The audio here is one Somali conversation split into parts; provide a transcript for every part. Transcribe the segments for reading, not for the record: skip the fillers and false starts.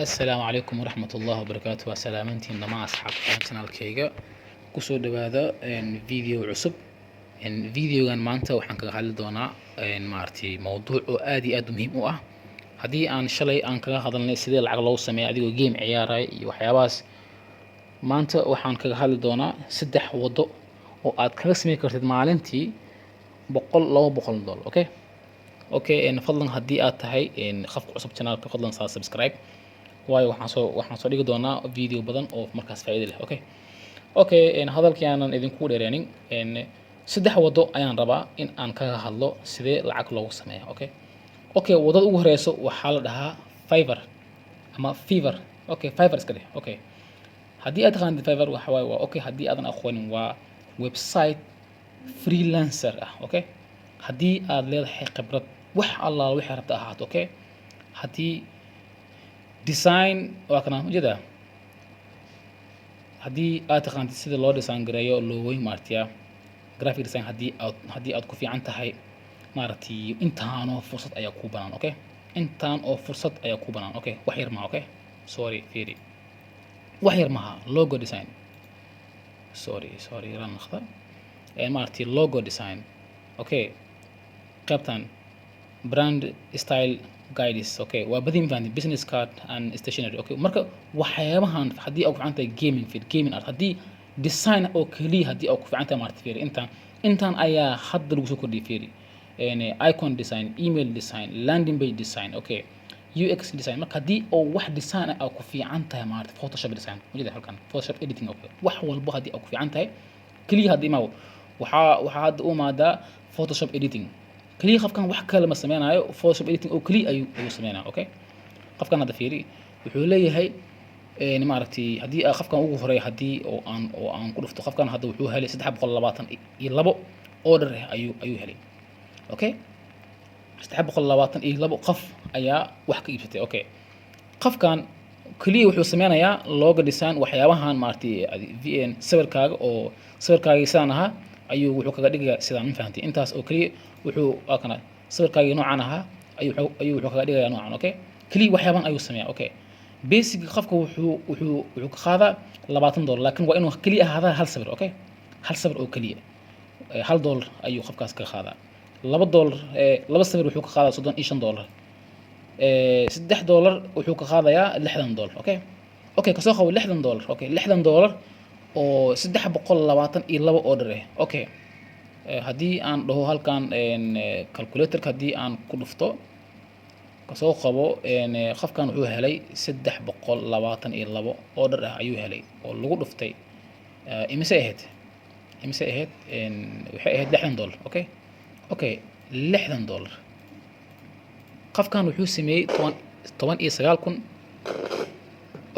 Assalaamu calaykum waraxmat ullahi wabarakaatu. Waa salaamantiin dhammaan asxaabta channelkayga. Kusoo dhawaada video cusub. Videogan maanta waxaan kaga hadli doonaa maaragtay mowduuc oo aad iyo aad u muhiim u ah. Haddii aan shalay aan kaga hadalnay sidee lacag loogu sameeya adigoo game ciyaaraya iyo waxyaabahaas, maanta waxaan kaga hadli doonaa saddex waddo oo aad kaga sameyn kartid maalintii 100, $200. Okay, fadlan haddii aad tahay qofka cusub channelka, fadlan saa subscribe, waayo waxaan soo dhigi doonaa video badan oo markaas faa'iido leh. Okay, hadalkii aanan idinku dheereenin. Saddex waddo ayaan rabaa in aan kaga hadlo sidee lacag loogu sameeyo. Okay, waddada ugu horeyso waxaa la dhahaa Fiverr ama Fiverr. Okay, Fiverr iska dheh. Okay, haddii aad taqaanid Fiverr, waxa waaye waa okay. Haddii aadan aqoonin, waa website freelancer ah. Okay, haddii aad leedahay khibrad, wax allaala waxay rabta ahaato. Okay, haddii design waa kana ujeedaa, haddii aad taqaantid sida loo design gareeyo logooyin, maaragtay graphic design, haddii aad ku fiican tahay, maaragtay intaanoo fursad ayaa kuu banaan. Okay, intaan oo fursad ayaa kuu banaan. Okay, wax yar maha. Okay, sorry, fiiri, wax yar maha. Logo design, sorry, sorry, raan naqda, maaragtay logo design. Okay, qaybtan brand style guides. Okay, waa badin fahanti, business card and stationery. Okay, marka waxyaabahan haddii aad ku fiican tahay gaming field, gaming art, haddii design oo keliya haddii aad ku fiican tahay, maaragtay fiiri, intaan ayaa hadda lagu soo kordhiyay. Fiiri, icon design, email design, landing page design, okay, UX design. Marka haddii oo wax design ah aad ku fiican tahay, maaragtay Photoshop design ujeeda halkan, Photoshop editing. Okay, wax walbo haddii aad ku fiican tahay keliya, haddii imaw waxaa hadda u imaadaa Photoshop editing keliya. Qofkan wax kale ma sameynayo, Photoshop editing oo keliya ayuu sameynaya. Okay, qofkan hadda fiiri, wuxuu leeyahay maaragtay haddii qofkan ugu horeeya haddii oo aan ku dhufto, qofkan hadda wuxuu helay 322 order ah ayuu helay. Okay, 322 qof ayaa wax ka iibsatay. Okay, qofkan keliya wuxuu sameynayaa logo design, waxyaabahan maaragtay vn sawirkaaga oo sawirkaagii sidaan ahaa ayuu wuxuu kaga dhigayaa sidaan, ma fahantay? Intaas oo keliya wuxuu waa kana sawirkaagii noocan ahaa ayuu wuxuu kaga dhigayaa noocan. Okay, keliya waxyaabahan ayuu sameeyaa. Okay, basic qofka wuxuu ka qaadaa $20, laakiin waa inuu keliya ahaadaa hal sawir. Okay, hal sawir oo keliya $1 ayuu qofkaas ka qaadaa. $2, laba sawir wuxuu ka qaadaa $35. $3 wuxuu ka qaadayaa $60. Okay, kasoo qabo $60. Okay, $60 oo 322 order ah. Okay, haddii aan dhaho halkan calculatorka haddii aan ku dhufto, kasoo qabo qofkan wuxuu helay 322 order ah ayuu helay oo lagu dhuftay imise ahayd? Imise ahayd? Waxay ahayd $60. Okay, $60 qofkan wuxuu sameeyey 19,000.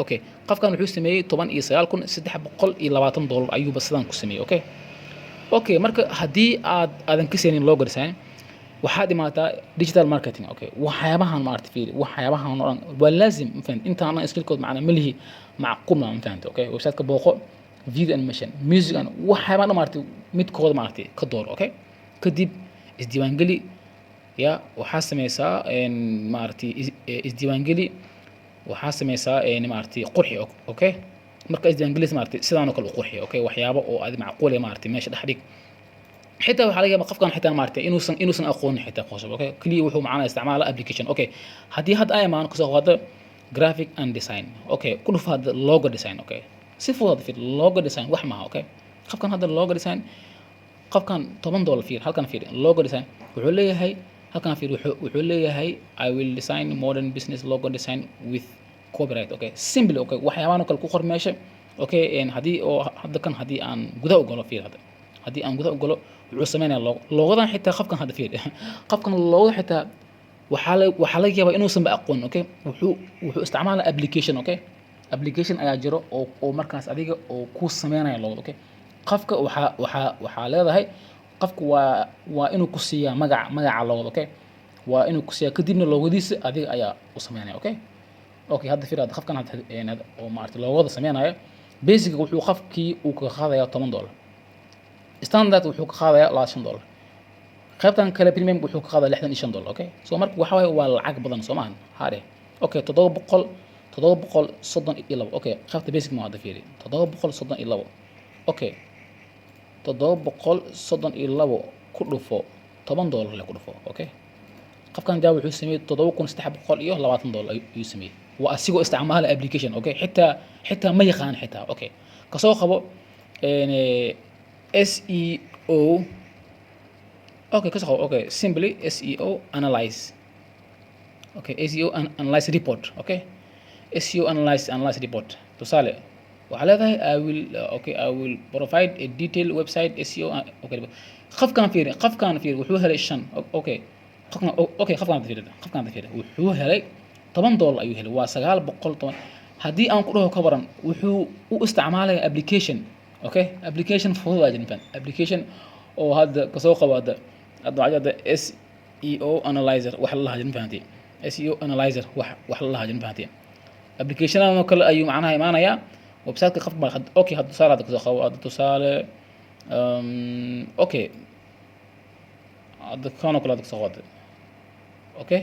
Okay, qofkan wuxuu sameeyey $19,320 ayuuba sidaan ku sameeyey. Okay, marka haddii aadan ka seenin logo design, waxaad imaataa digital marketing. Okay, waxyaabahan maaragtay fiiri, waxyaabahan oo dhan waa laazim, ma fahamtid? Intaana skillkood macna ma lihi, macquul ma fahamtid? Okay, website-ka booqo, video animation, music and waxyaabahan dhan maaragtay midkooda maaragtay ka dooro. Okay, kadib isdiiwaangeli ya waxaa sameysaa maaragtay isdiiwaangeli, waxaa sameysaa maaragtay qurxi. Okay, marka isdiiwaangelis maaragtay sidaan oo kale u qurxi. Okay, waxyaabo oo adi macquul eh maaragtay meesha dhex dhig. Xitaa waxaa laga yaabaa qofkan xitaa maaragtay inuusan aqoonin xitaa Photoshop. Okay, kaliya wuxuu macnaha isticmaala application. Okay, haddii hadda ay imaan kasoo qaado graphic and design. Okay, ku dhufo hadda logo design. Okay, si fudud hadda fiir, logo design wax maaha. Okay, qofkan hadda logo design, qofkan $10. Fiir halkan, fiir logo design wuxuu leeyahay halkan. Fiir, wuxuu leeyahay "I will design modern business logo design with copyright." Okay, simply. Okay, waxyaabahan oo kale ku qor meesha. Okay, haddii oo hadda kan haddii aan gudaha u galo, fiir hadda haddii aan gudaha u galo, wuxuu sameynaya logo. Logodan xitaa qofkan hadda fiir, qofkan logoda xitaa waxaa laga yaabaa inuusan ba aqoon. Okay, wuxuu isticmaalaya application. Okay, application ayaa jiro oo markaas adiga oo kuu sameynaya logoda. Okay, qofka waxaa leedahay qofka waa inuu ku siiyaa magaca logoda. Okay, waa inuu ku siiyaa, kadibna logodiisa adiga ayaa u sameynaya. Okay, hadda fiir, hadda qofkan hadda oo maaragtay logoda sameynaya, basic wuxuu qofkii uu ka qaadayaa $10, standard wuxuu ka qaadayaa $25, qaybtan kale premium wuxuu ka qaadaa $65. Okay, so marka waxa waaye waa lacag badan, soo maahan? Haadhe. Okay, 732. Okay, qaybta basic ma hadda fiiri, 732. Okay, 732 ku dhufo $10 le ku dhufo. Okay, qofkan jaa wuxuu sameeyey $7,320 ayuu sameeyey. Waa asigoo isticmaala application. Okay, xitaa ma yaqaan xitaa. Okay, kasoo qabo SEO. Okay, kasoo qabo, okay, simply SEO analyze. Okay, SEO analyze report. Okay, SEO analyze report. Tusaale waxaa leedahay I will okay, I will provide a detailed website SEO. Okay, qofkan fiiri wuxuu helay shan. Okay, qofkan, okay, qofkan fiiri wuxuu helay $10 ayuu helay, waa 910. Haddii aan ku dhaho ka waran, wuxuu u isticmaalaya application. Okay, application fudud aa jirin, application oo hadda kasoo qabo hadda waxaa hadda SEO analyzer wax la lahaa jirin, fahantii? SEO analyzer wax la lahaa jirin, fahantii? Applicationadan oo kale ayuu macnaha imaanayaa website-ka qofka okay, hadda tusaale hadda kasoo qabo, hadda tusaale okay, hadda kan oo kale hadda kasoo qabo. Okay,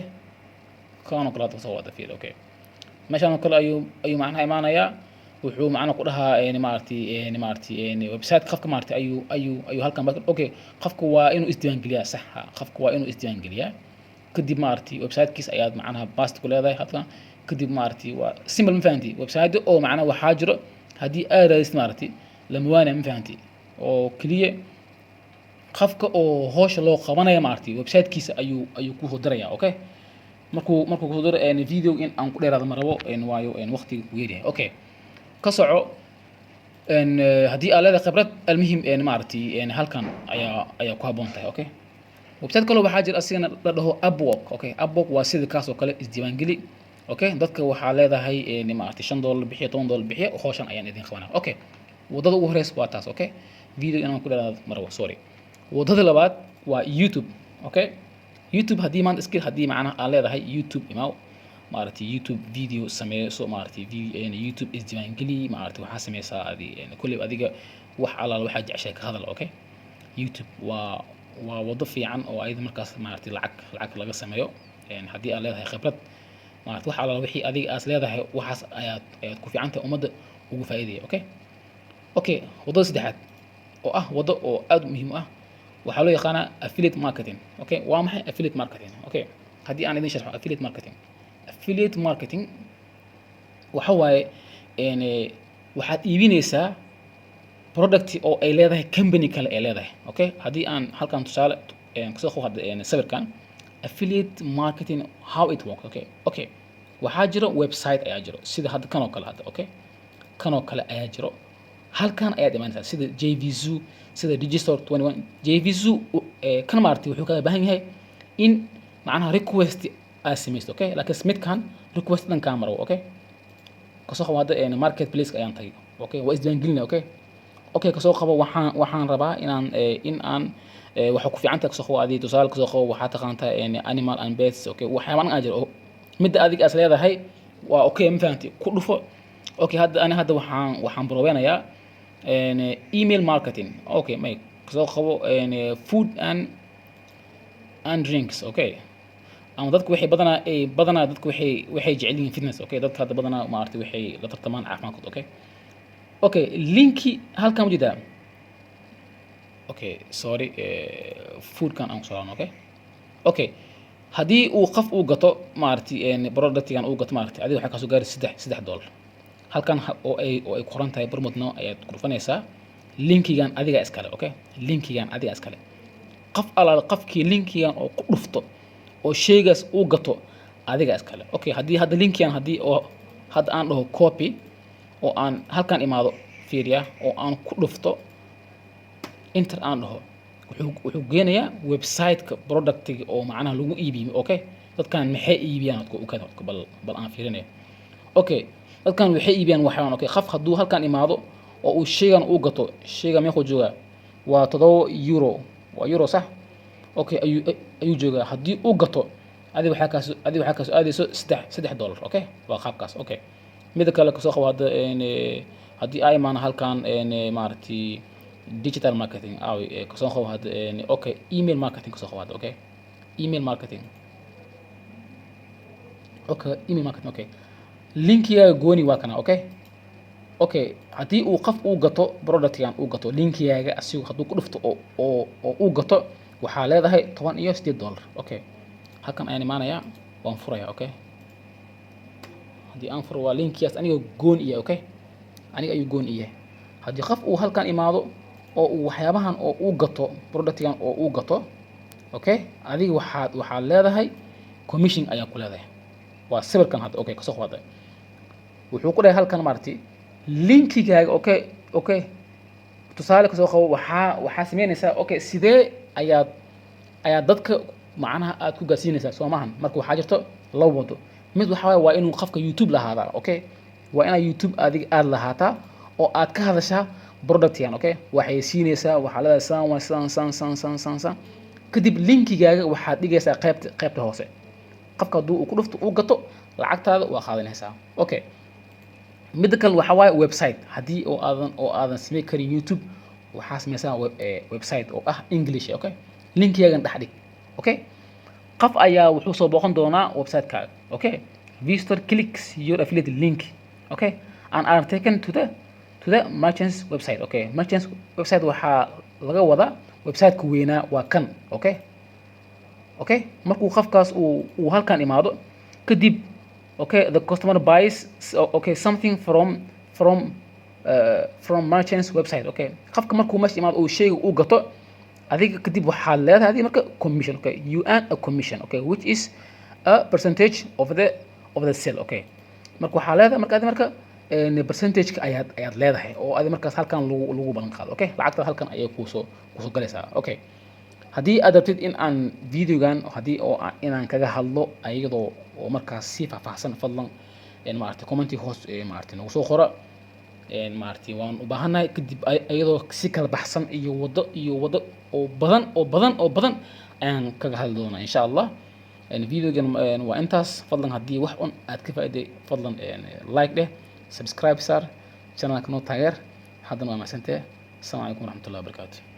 kan oo kale hadda kasoo wada fiir. Okay, meeshaan oo kale ayuu macnaha imaanayaa. Wuxuu macnaha ku dhahaa maaragtay maaragtay website qofka maaragtay ayuu halkan. Okay, qofka waa inuu isdiiwaangeliyaa, sax ha, qofka waa inuu isdiiwaangeliyaa. Kadib maaragtay website-kiis ayaad macnaha paste ku leedahay halkan. Kadib maaragtay waa simple, ma fahanti? Website oo macnaha waxaa jiro haddii aad raadisid maaragtay lama waanaya, ma fahanti? Oo keliya qofka oo howsha loo qabanaya maaragtay website-kiisa ayuu ku diraya. Okay, markuu kusoo diro video in aan ku dheeraado ma rabo, waayo waqtiga ku yaryahay. Okay, ka soco. Haddii aad leedahay khibrad, almuhim maaragtay halkan ayaa ku habboon tahay. Okay, website kaloo waxaa jira asigana la dhaho Upwork. Okay, Upwork waa sida kaas oo kale, isdiiwaangeli. Okay, dadka waxaa leedahay maaragtay $5 bixiya, $10 bixiya, howshan ayaan idin qabanaa. Okay, wadada ugu horeysa waa taas. Okay, video inaan ku dheeraado ma rabo, sorry. Wadada labaad waa YouTube. Okay, YouTube haddii maanta skill, haddii macnaha aad leedahay, YouTube imaaw, maaragtay YouTube video sameyso, maaragtay YouTube isdiiwaangeli, maaragtay waxaa sameysaa adi kolley adiga wax alaala waxaa jeceshahay ka hadal. Okay, YouTube waa wado fiican oo ayada markaas maaragtay lacag laga sameeyo. Haddii aad leedahay khibrad, maaragtay wax alaala wixii adiga aad leedahay, waxaas ayaad ku fiican tahay, ummadda ugu faa'iidaya. Okay, wadada saddexaad oo ah wado oo aad muhiim u ah waxaa loo yaqaanaa affiliate marketing. Okay, waa maxay affiliate marketing? Okay, haddii aan idin sharxo affiliate marketing, affiliate marketing waxa waaye waxaad iibinaysaa product oo ay leedahay company kale ay leedahay. Okay, haddii aan halkan tusaale kasoo qabo hadda sawirkan, affiliate marketing, how it work. Okay, waxaa jiro website ayaa jiro, sida hadda kan oo kale hadda. Okay, kan oo kale ayaa jiro, halkan ayaad imaanaysaa, sida JVZoo, sida Digistore 21. JVZoo kan maaragtay wuxuu kaga baahan yahay in macnaha request aad samaysto. Okay, laakiin midkan request dhan kaa maro. Okay, kasoo qabo hadda market place ayaan tagay. Okay, waa isdiiwaangelinaya. Okay, kasoo qabo waxaan rabaa inaan in aan waxa ku fiican tahay, kasoo qabo adii tusaale, kasoo qabo waxaa taqaantaa animal and pets. Okay, waxyaabahan aa jiro oo midda adiga aas leedahay waa okay, ma fahanti? Ku dhufo. Okay, hadda ani hadda waxaan baroweynayaa email marketing. Okay, may kasoo qabo food and drinks. Okay, ama dadku waxay badanaa ay badanaa dadku waxay jecel yihiin fitness. Okay, dadka hadda badanaa maaragtay waxay la tartamaan caafimaadkooda. Okay, linki halkan ma jeedaa? Okay, sorry, foodkan aan kusoo laabno. Okay, haddii uu qof uu gato maaragtay productigan uu gato, maaragtay adiga waxaa kasoo gaari $3. Halkan oo ay qoran tahay "promote now" ayaad ku dhufanaysaa. Linkigan adiga iskale. Okay, linkigan adiga iskale. Qof alaala qofkii linkigan oo ku dhufto oo sheygaas uu gato, adiga iskale. Okay, haddii hadda linkigan, haddii oo hadda aan dhaho copy oo aan halkan imaado, fiiriya, oo aan ku dhufto enter aan dhaho, wuxuu geenayaa website-ka productiga oo macnaha lagu iibiyo. Okay, dadkan maxay iibiyaan? Ukada bal aan fiirinayo. Okay, dadkan waxay iibiyaan waxyaan. Okay, qof hadduu halkan imaado oo uu sheygan uu gato, sheyga meequu joogaa? Waa €7, waa euro, sax? Okay, ayuu joogaa. Haddii uu gato, adiga waxaa kaasoo aadayso $3. Okay, waa qaabkaas. Okay, mida kale kasoo qabo hadda haddii aa imaano halkan maaragtay digital marketing aawi kasoo qabo hadda okay, email marketing kasoo qabo hadda. Okay, email marketing. Okay, email marketing. Okay, Linkigaaga gooni waa kana. Okay, haddii uu qof uu gato productgan, uu gato linkigaaga, asigu hadduu ku dhufto oo uu gato, waxaa leedahay $18. Okay, halkan ayaan imaanayaa, waan furaya. Okay, haddii aan furo, waa linkigaas aniga goon iya. Okay, aniga ayuu goon iyahay. Haddii qof uu halkan imaado oo uu waxyaabahan oo uu gato, productgan oo uu gato, okay, adiga waxaad leedahay commission ayaa ku leedahay. Waa sawirkan hadda. Okay, kasoo qaada, wuxuu ku dhahay halkan maaragtay linkigaaga. Okay, tusaale kasoo qabo, waxaa sameynaysaa, okay, sidee ayaad dadka macnaha aad ku gaarsiinaysaa? Soo maahan? Marka waxaa jirto laba wado. Mid waxa waaye waa inuu qofka YouTube lahaadaa. Okay, waa inaa YouTube adiga aad lahaataa oo aad ka hadashaa productgan. Okay, waxay siinaysaa, waxaa leedahay saan waa saan saan saan saan saan saan. Kadib linkigaaga waxaad dhigaysaa qaybta hoose. Qofka hadduu uu ku dhufto, uu gato, lacagtaada waa qaadanaysaa. Okay, midda kale waxaa waaye website. Haddii oo aadan samey karin YouTube, waxaa sameysaa website oo ah English. Okay, linkigaagan dhex dhig. Okay, qof ayaa wuxuu soo booqan doonaa website-kaaga. Okay, visitor clicks your affiliate link, okay, and are taken to the merchant's website. Okay, merchant's website waxaa laga wadaa website-ka weynaa, waa kan. Okay, markuu qofkaas uu halkan imaado kadib, okay, the customer buys, okay, something from merchant's website. Okay, qofka markuu meesha imaado uu shayga uu gato, adiga kadib waxaad leedahay adiga marka commission. Okay, you earn a commission, okay, which is a percentage of the sale. Okay, marka waxaa leedahay marka adi marka percentage-ka ayaad leedahay oo adi markaas halkan lagu ballan qaado. Okay, lacagtaad halkan ayay kuusoo galaysaa. Okay, haddii aad rabtid in aan videogan haddii oo inaan kaga hadlo ayadoo oo markaas si faahfaahsan, fadlan maaragtay commenti hoos maaragtay nagu soo qora. Maaragtay waan u baahannahay kadib iyadoo si kala baxsan iyo waddo oo badan oo badan oo badan ayaan kaga hadli doonaa, insha Allah. Videogan waa intaas. Fadlan haddii wax un aad ka faa'iiday, fadlan like dheh, subscribe saar channelka, noo taageer. Haddana waa mahadsantahay. Asalaamu calaykum waraxmatullahi wabarakaatu.